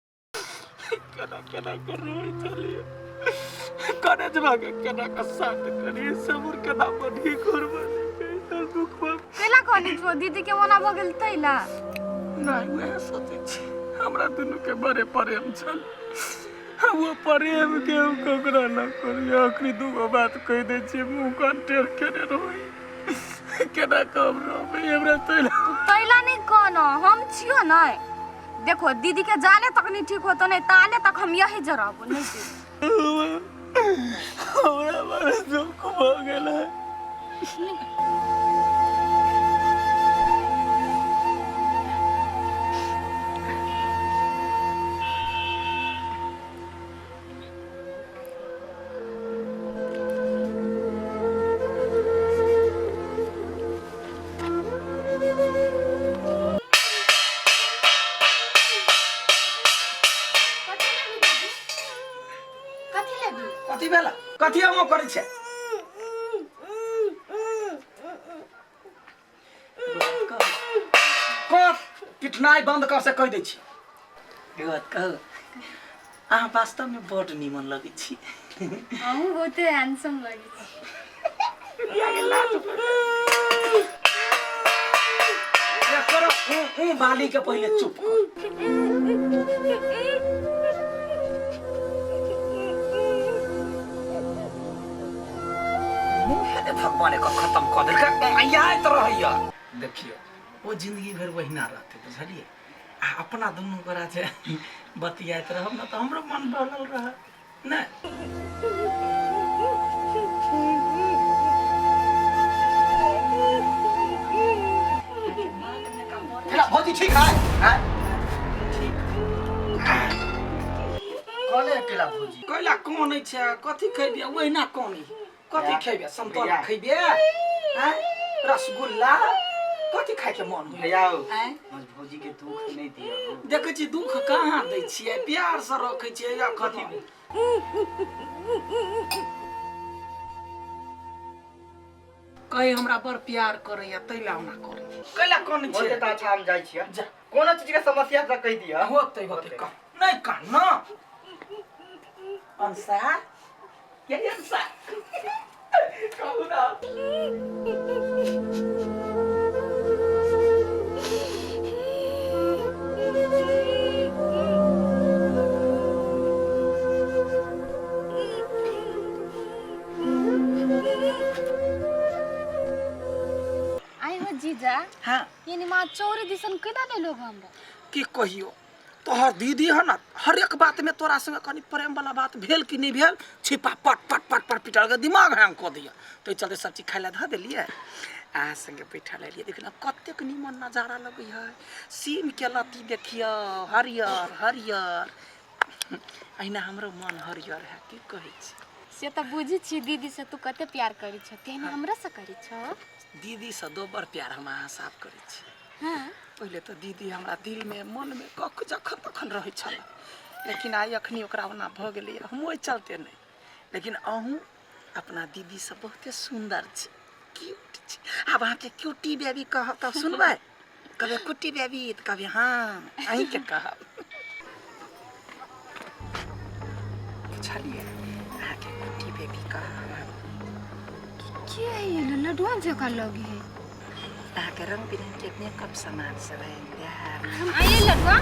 केना केना के रोइ छलियै करेजवा के केना के शांत करियै सबुर केना बढ़ी करबै दुख कैला कहनी छो दीदी के मना भऽ गेल तैला नहि वएह सोचै छी हमरा दुनू के बड़े प्रेम छल वो प्रेम के हम ककरा न करियै अखनी दूगो बात कहि दै छियै मुँह कान टेढ़ केने रहै केना कम रहबै हमरा तैला तैला नहीं कहनो हम छियो नहीं देखो दीदी के जाले तक नहीं ठीक होतो नहीं ताले तक हम यही जराबो नहीं जेबो। हमरा बड़ा दुख भऽ गेल है कथी लेबी कथी भेल कथी हम करै छै कर पिटनाइ बंद कर से कहि दै छी एगो बात कहू अहाँ वास्तवमे बड्ड नीमन लगै छी अहूँ बहुते हैंडसम लगै छी करो ऊ ऊ बाली के पहिले चुप कर मुँह ने भगवान एकर खत्म कऽ देलकै आइत रहैया देखियौ ओ जिंदगी भरि वहिना रहतै बुझलियै आ अपना दुनू गोरा जे बतियाइत रहब ने तऽ हमरो मन बहलल रहत नहि केना भौजी ठीक है हैं? कने अकेला भौजी कैला कोन छै कथी खैबे ओहिना कोन कथी खैबे समतोला भैया। खैबे हैं रसगुल्ला कथी खाय के मन होइया भैया हैं? बस भौजी के दुख नहीं दिया देखै छी दुख कहाँ दै छियै प्यार से रखै छियै या कथी कहे हमरा बड़ प्यार करैया तै ला ओना करै कैला कोन होते छै तऽ अच्छा हम जाइ छियै जा। कोनो चीज के समस्या तऽ कहि दिअ होतै होतै कह नहि कान न अंसा ये अंसा कहू ना आई हो जीजा हाँ यानी माँ चोरी दिसन केना ले लोग हमरा की कहियो तोहर दीदी है ना हर एक बात में तोरा संगे कनी प्रेम वाला बात भेल कि नहीं भेल छिपा पट पट पट पट पिटल के दिमाग हैंग कऽ दिया तो चलते सब चीज खाय ला धऽ देलियै अहाँ संगे बैठल रहियै देखियौ ने कतेक नीमन नजारा लगै है सीम के लत्ती देखियौ हरियर हरियर अहिना हमरो मन हरियर है की कहै छी से तऽ बुझै छी दीदी से तू कते प्यार करै छ तेहन हमरा से करै छ दीदीसँ दोबर प्यार हम अहाँ साफ करै छी हाँ पहिले तऽ दीदी हमरा दिलमे मनमे कख जखन तखन रहै छल लेकिन आइ अखनी ओकरा ओना भऽ गेलैए हम ओहि चलते नहि लेकिन अहूँ अपना दीदीसँ बहुते सुन्दर छी क्यूट छी आब अहाँके क्यूटी बेबी कहब तऽ सुनबै कहबै कुट्टी बेबी तऽ कहबै हँ अहीँके कहब बुझलियै अहाँके कुट्टी बेबी कहब के है ये लड्डुआ जकाँ लगी है अहाँके रंग बिरंग के मेकअप सामान सब है बिहार आइए लडुआ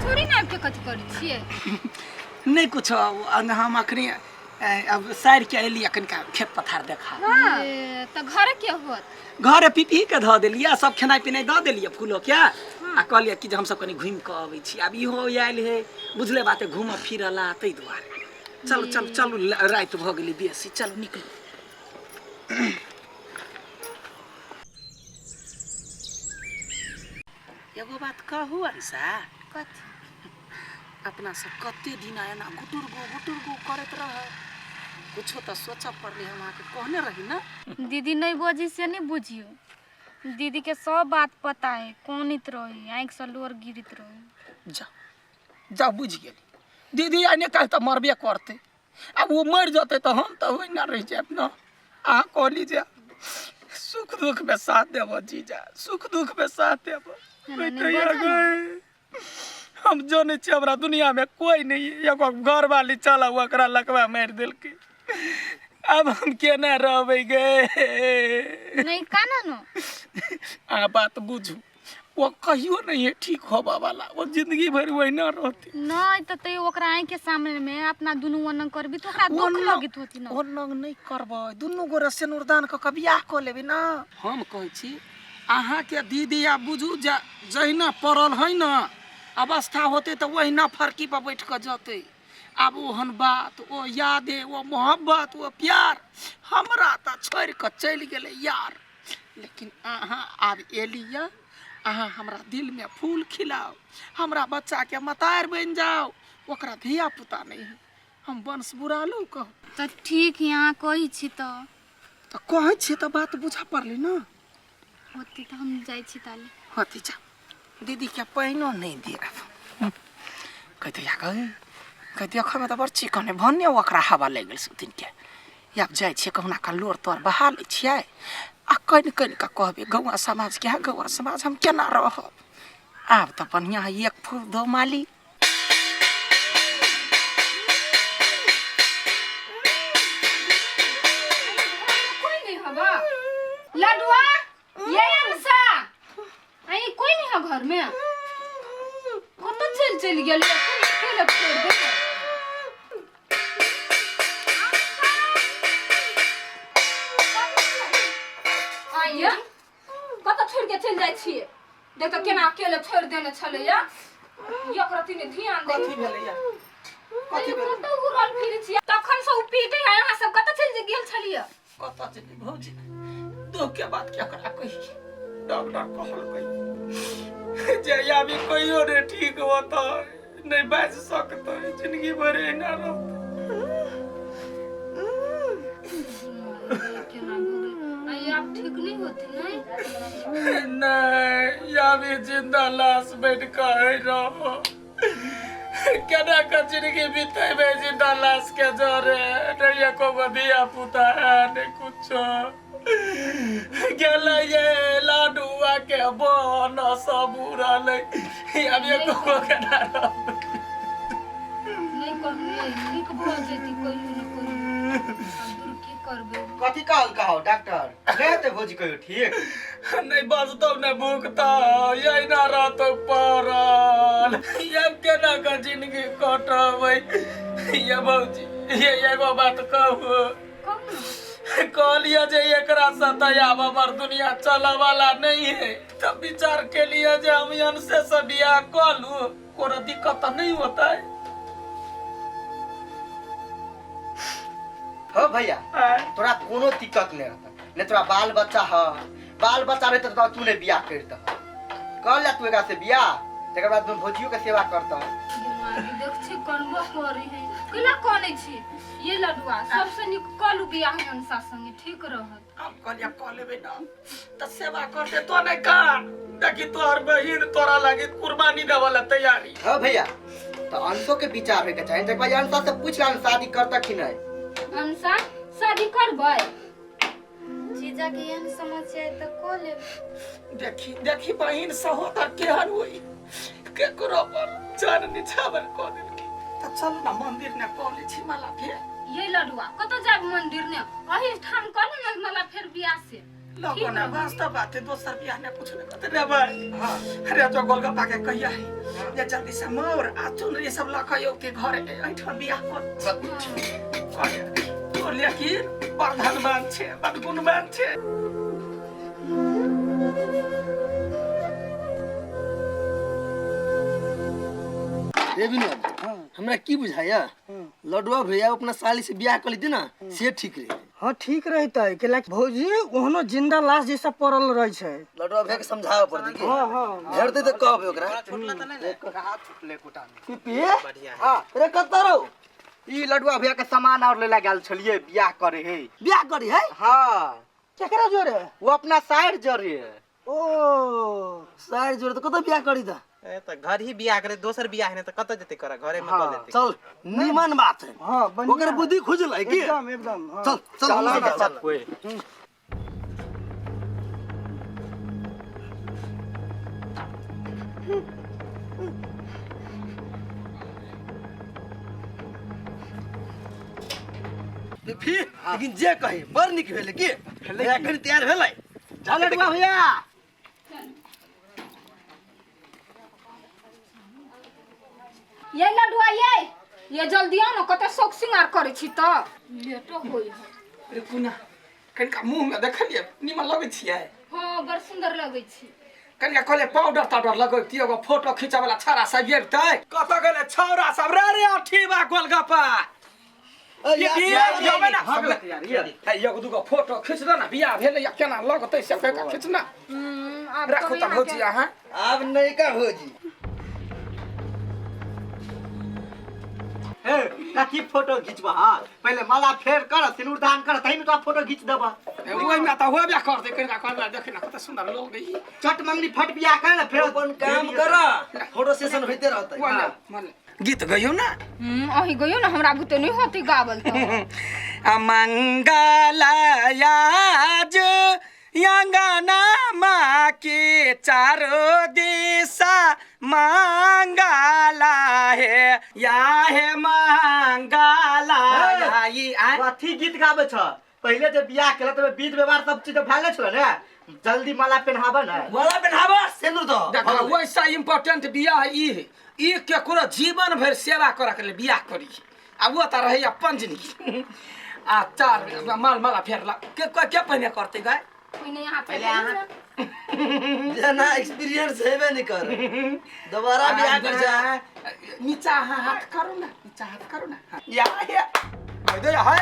थोड़ी ना आबि के कथी करै छियै नहि कुछो हम अखनी अब साइड के एली अखनका खेत पथार देखा ए, तऽ घरे के होत घरे पीपी के धऽ देलियै सब खेनाइ पिनाइ दऽ देलियै फूलो के आ कहलियै कि जे हमसब कनि घुमि कऽ अबै छी आब इहो आयल हे बुझले बाते घूमऽ फिरऽ ला ताहि दुआरे चलू चलू चलू राति भऽ गेलै बेसी चलू निकलू एगो बात कहू अंसा कथी अपना सब कते दिन एना गुटुर गु गुटुर गु करैत रह कुछो तऽ सोचऽ पड़लै हम अहाँके कहने रही ने दीदी नहीं बजी से नहीं बुझियो दीदी के सब बात पता है कोनित रही आँखि से लोर गिरत रही जा जा, बुझि गेली दीदी। आइ नहि काल्हि तऽ मरबे करतै। आब ओ मरि जेतै तऽ हम तऽ ओहिना रहि जायब ने। अहाँ कहली जे सुख दुखमे साथ देबऽ जीजा, सुख दुखमे साथ देबऽ। एना नहि बाजऽ ने। हम जनै छियै हमरा दुनियामे कोइ नहि, एगो घरवाली चल ओकरा लकवा मारि देलकै। आब हम केना रहबै गे? नहीं काना न। अहाँ बात बुझू, ओ कहियो नहीं है ठीक होबऽ वाला, ओ जिंदगी भरि ओहिना रहतै। नहीं तऽ तैयो ओकरा आँखि के सामने में अपना दुनू ओनंग करबी तऽ ओकरा दुख लगैत होती न। ओनंग नहि करबै, दुनू गोरे सिनुरदान कऽ कऽ बियाह कऽ लेबै ने। हम कहै छी अहाँके दीदी आब बुझू जे जहिना पड़ल है ने अवस्था होतै तऽ ओहिना फरकी पर बैठ कऽ जतै। आब ओहन बात, ओ यादे, ओ मोहब्बत, ओ प्यार हमरा तऽ छोड़ि कऽ चलि गेलै यार। लेकिन अहाँ आब एली यऽ, अहाँ हमरा दिलमे फूल खिलाउ, हमरा बच्चाके मतार बनि जाउ। ओकरा धिया पुता नहि है, हम वंश बुरालू कहू। तऽ ठीक है, अहाँ कहै छी तऽ। तऽ कहै छियै तऽ बात बुझऽ पड़लै ने। होती तऽ हम जाइ छी ताले। होती जा, दीदीके पानिओ नहि देब। कहते या गई, कहते देखऽमे तऽ बड़ चिकन है, भन्ने ओकरा हवा लागि गेल सुतिनके। आब जाइ छियै कहुना कऽ लोर तोर बहा लै छियै आ कनि कनि कऽ कहबै गौआ समाजके, गौआ समाज हम केना रहब। आब तऽ बढ़िआँ है, एक फूल दो माली। कोई नहीं हवा लडुआ ये अंसा आई, कोई नहीं है घर में। कतऽ चलि चलि गेलै? अकेले छोड़ि दे। आइए, कतऽ छोड़ि के चलि जाइ छियै? देख तऽ केना अकेले छोड़ि देने छलैया। एकरा तनी ध्यान दे। कथी भेलैया? कथी भेलै? कतऽ उड़ल फिरै छियै? तखन से ओ पीटे है। अहाँ सब कतऽ चलि गेल छलियै? कतऽ जेबै भौजी? दुख के बात केकरा कही? डॉक्टर कहलकै जे अभी कहियो नहि ठीक होतै, नहि बाजि सकतै, जिंदगी भरि एहिना रहतै। केना भऽ गेलै? आइ आब ठीक नहि होते? नहि। नहीं, अभी जिंदा लाश बैठ कऽ रहो। केना के जिंदगी बितेबै जिंदा लाश के जरे? नहीं एको गो धिया पुता है, नहीं कुछो। गेलै ये लाडुआ के बन सब उड़ल। आब एको गो केना रहबै? नहि कहलियै ठीक भऽ जेतै कहियो ने कहियो। आब दूर की करबै? कथी कहल कहो डॉक्टर? नहि हेतै भौजी कहियो ठीक? नहीं बजतौ, नहीं भूखतौ, यहिना रहतौ पड़ल। आब केना के जिंदगी कटबै ये भौजी? ये एगो बात कहू? कहू ने। कहलिए जे एकरा से तऽ आब हमर दुनिया चलऽ वाला नहीं है, तऽ विचार के लिए जे हम अनसे से बियाह कऽ लू, कोनो दिक्कत तऽ नहीं होता है? हो भैया, तोरा कोनो दिक्कत नहीं रहता ने। तोरा बाल बच्चा ह, बाल बच्चा रहते तो तू नहीं बियाह करता। कर ले तू एकरा से बियाह, तकर बाद दुनू भौजियो के सेवा करता। बीमारी देख छी कनबो करै है। कैला कनै छी ये लडुआ? सबसे नीक कलू बियाह अंसा संगे, ठीक रहत। हम कहलिए कऽ लेबै ने तऽ सेवा करते तो नहीं कान। देखी, तोहर बहिन तोरा लागी कुर्बानी देवऽ ला तैयारी। हाँ भैया, तो अंशो के विचार होय के चाही। देख भाई, अंशा से पूछ ला शादी करता कि नहीं। अंसा, शादी करबै? जीजा के एहन समस्या है तऽ कऽ लेब। देखी देखी, बहिन सहोदर केहन होई, केकरो पर जान निछावर कऽ देलकै। तऽ चल ना मंदिर ने कऽ लै छी माला फेर। ये लडुआ, कतऽ जाब मंदिर ने? अही ठाम करू ने मला फेर बियाह से। लगो ना वास्तव बात है, दोसर बियाह ने कुछ नहीं करते रे भाई। अरे जो गोलगप्पा के कहिया है जे जल्दी से मोर आ चुनरी सब लऽ कऽ के घर एहिठाम बियाह कर। तो लेकिन बड़ धनवान छै, बड़ गुणवान छै। रे विनोद, हमरा की बुझाया, लडुआ भैया अपना साली से बियाह कर लीती ना से ठीक रहे। हाँ, ठीक रहते, कैला कि भौजी ओहनो जिंदा लाश जैसा पड़ल रहे छै। लडुआ भैया के समझावे पड़ते की। हाँ। भेटते तऽ कहबे ओकरा। हाथ छुटले कोटा में। पीपी। हाँ रे, कतऽ रहो? ई लडुआ भैया के सामान और लेला गेल छलिए, बियाह करे है। बियाह करी है? हाँ। केकरा जोरे? वो अपना साइड जरे। ओ साइड जोड़े तऽ कतऽ बियाह करी तऽ? ए त घर ही बियाह करे, दोसर बियाह ने त कत जेतै कर, घरे में क लेतै। चल निमन बात है। हाँ, बढ़िया। ओकर बुद्धि खुजल है की? एकदम एकदम। हाँ। चल चल हम सब चल। चल। फिर लेकिन जे कही बड़ नीक भेलै की? एखन तैयार भेलै। चल लडुआ भैया। ये लडुआ ये जल्दी आओ न, कते शौक सिंगार करै छी त लेटो होई है। रे कुना कनिका मुँह में देखलियै निमन लगै छियै? हाँ, बड़ सुंदर लगै छी। कनिका कहलियै पाउडर ताउडर लगैती, एगो फोटो खींचे वाला छौड़ा सब अबितै। कतऽ गेलै छौड़ा सब रे? रे अठीबा गोलगप्पा एगो दूगो फोटो खींच दे ना, बियाह भेलै या केना लगतै से कहि कऽ खींच ना। आब राखू तऽ भौजी अहाँ। आब नयका भौजी। हे कथी फोटो घिचबा? हाँ, पहिले माला फेर कर, सिन्दूर दान कर, तही में तोरा फोटो घिच देबा। ओहिमे तऽ होबे करतै। कनिका कहबै देखी ना कते सुंदर लोग ई। चट मंगनी फट बियाह कर ना फेर अपन काम कर, फोटो सेशन होइते रहतै। बोले बोले गीत गइयो ना। अहीं गइयो ना, हमरा बुते नहीं होती गावल त। अमंगलयाज अंगना माँ के चारो दिशा मंगला हे या हे मंगला ई आ कथी गीत गाबै छ? पहिले जे बियाह केला त विध व्यवहार सब चीज भए छल ने, जल्दी माला पेन्हाबऽ ने। माला पेन्हाबऽ सिन्दूर दऽ। देखो वैसा इम्पोर्टेंट बियाह ई है, ई केकरो जीवन भरि सेवा करऽ के लेल बियाह करी आ वो तऽ रहै अपन जिंदगी। आ चार माल माला फेरला के के पहिने करतै गाय? पहिने यहाँ पहिले अहाँ जेना एक्सपीरियंस हेबे नहीं कर, दोबारा बियाह कर जा। नीचा अहाँ हाथ करू ना, नीचा हाथ करू ना। हाँ। या या दे है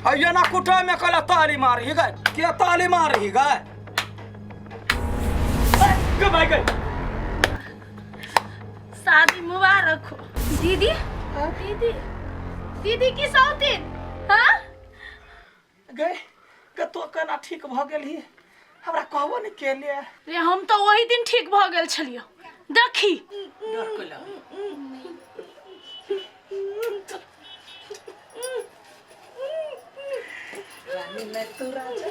हैया ना कुटा में कला ताली मारही गए, के ताली मारही गए के भाई गए। शादी मुबारक हो दीदी। दीदी दीदी की सौतीन? हाँ गए के तो केना ठीक भ गेलही? हमरा कहबो नहीं केलिए। रे हम तो वही दिन ठीक भ गेल छलियो। देखी डर कैला। रानी मैं तू राजा।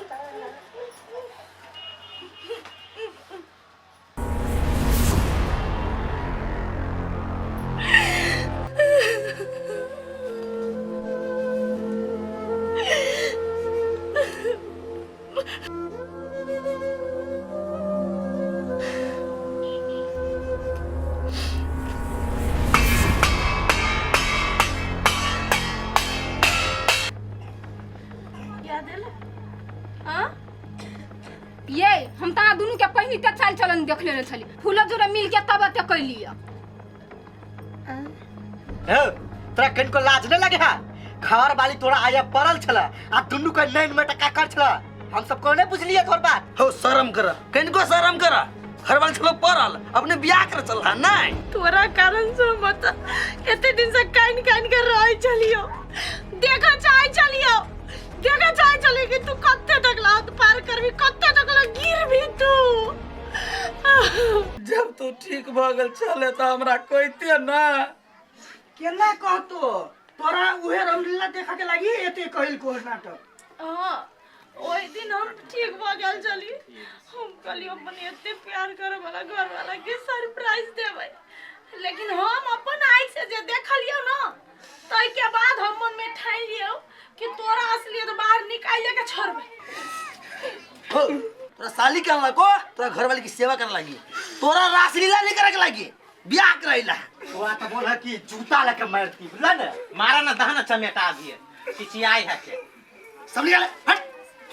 याद एलै? हाँ ये हम तऽ अहाँ दुनू के पहिनी ते चाल चलन देख लेने छली, फूलो जोड़े मिल के तब एते कैलिय। हे तोरा कनिको लाज नहीं लगे है? घर वाली तोरा आया पड़ल छला आ दुनू के नैन में टका कर छला, हम सब को नहीं बुझलिए तोर बात। हो शर्म कर, कनिको शर्म कर। घर वाले छलो पड़ल, अपने बियाह कर चल रहा नहीं। तोरा कारण से हम एते दिन से कान कान के रह छलियो, देखा चाहे छलियो, देखा चाहे छलियो कि तू कते तक लात पार करबी, कते तक ला गिर भी तू। जब तू ठीक भ गेल छले त हमरा कहते ना। केना कहतो तोरा उहे रामलीला देखा के लागी एते कहिल को नाटक। हाँ ओहि दिन हम ठीक भ गेल छली, हम कहलियो अपन एते प्यार करे वाला घर वाला के सरप्राइज देबै, लेकिन हम अपन आँख से जे देखलियो ना ताहि के बाद हम मन में ठानि लियो कि तोरा असलियत बाहर निकाल के छोड़बै। हो तोरा साली के अनलको, तोरा घर वाली की सेवा करे लागी, तोरा रासलीला नहीं करे के लागी, बियाह करैला। तोरा तो बोल है कि जूता लेके मारती बुझला ने। मारा ना दहना चमेटा दिए चिचियाई है के सब निकाल हट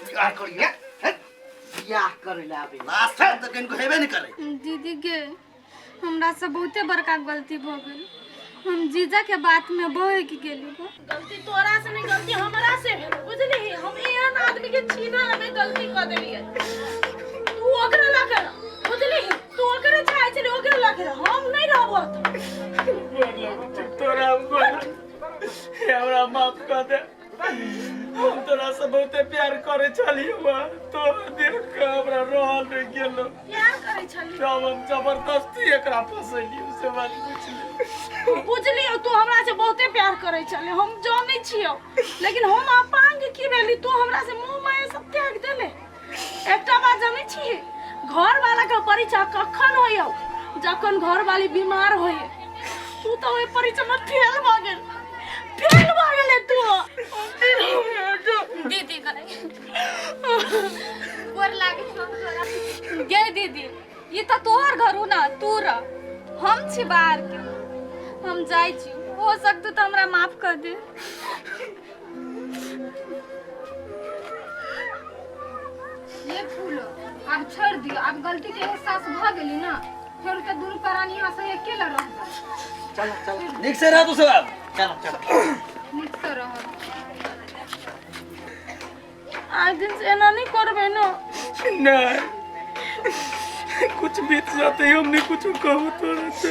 बियाह करिए। हट बियाह करैला आबे लास्ट टाइम तो कनिको हेबे नहीं करे। दीदी गे हमरा से बहुते बड़का गलती भ गेल, हम जीजा के बात में बहक गेली। गलती तोरा से नहीं, गलती हमरा से भेल बुझली। हम एहन आदमी के छीना में गलती कर देलिए। तू ओकरा लगे बुझली, तू ओकरे चाहे छली ओकरे लगे, हम नहीं रहबो। तोरा हमरा माफ कर दे, हम तोरा से बहुते प्यार करे छलियो तो देख के हमरा रहल नहीं गेलो। प्यार करे छली। तब हम जबरदस्ती एकरा फसैलियो से बात बुझली। बुझलियो तू हमरा से बहुते प्यार करे छले, हम जानै छियो, लेकिन हम अपांग की भेली, तू हमरा से मोह माया सब त्याग देले। एकटा बात जानै छी, घर वाला के परीक्षा कखन होइयो? जखन घर वाली बीमार होइए। तू तो ओहि परीक्षा में फेल भ गेल, फेल भ गेले तू। दीदी गए गोर लागे छौ तोरा। गे दीदी, ई तऽ तोहर घर हो ना, तू रह, हम छी बाहर के, हम जाइ छी, हो सकतौ तऽ हमरा माफ कर दे। ये फूल आब छोड़ दियो, आब गलती के एहसास भ गेली ना, फेर तऽ दुनू प्राणी यहाँ से अकेला रहबै। चल चल, नीक से रह तू सब आब। चल चल, नीक से रहब। आज दिन से एना नहीं करबे ना। नहीं, कुछ बीत जाते ही हमने कुछ कहू तो रहते।